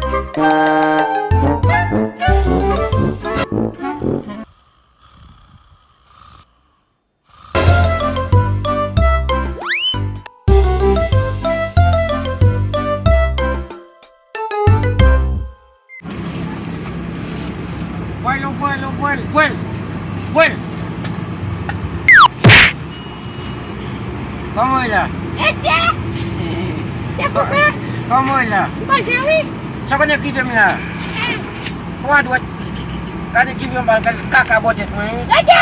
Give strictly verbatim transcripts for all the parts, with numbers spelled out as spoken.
Pwèl, on pwèl, on pwèl, pwèl, pwèl. Kòman w ye la? Mesye! Kè koupe! Kòman w ye la? M manje, wi. Sa w konnen k rive m la? Eh. Pran dwèt. Gade ki vye bal, gade kaka bò tèt mwen, wi. Gade!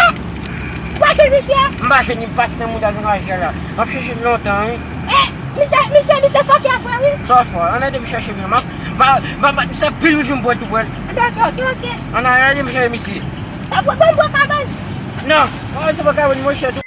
Ou pa jwenn misye? M pa jwenn li, m pase nan mouda jounal la. M ap chèche l lontan, wi. Eh, misye, misye, misye fòkè vre, wi. Sa w fè? Ann ede m chèche l, non. M ap, m ap, m ap bat misye anpil, wi, jou m pran l tou pran l. Dakò, ok, ok. Ann ede m chèche misye. Pa pran, pran, pran kabann. Non, pa pran kabann, monchè, tou.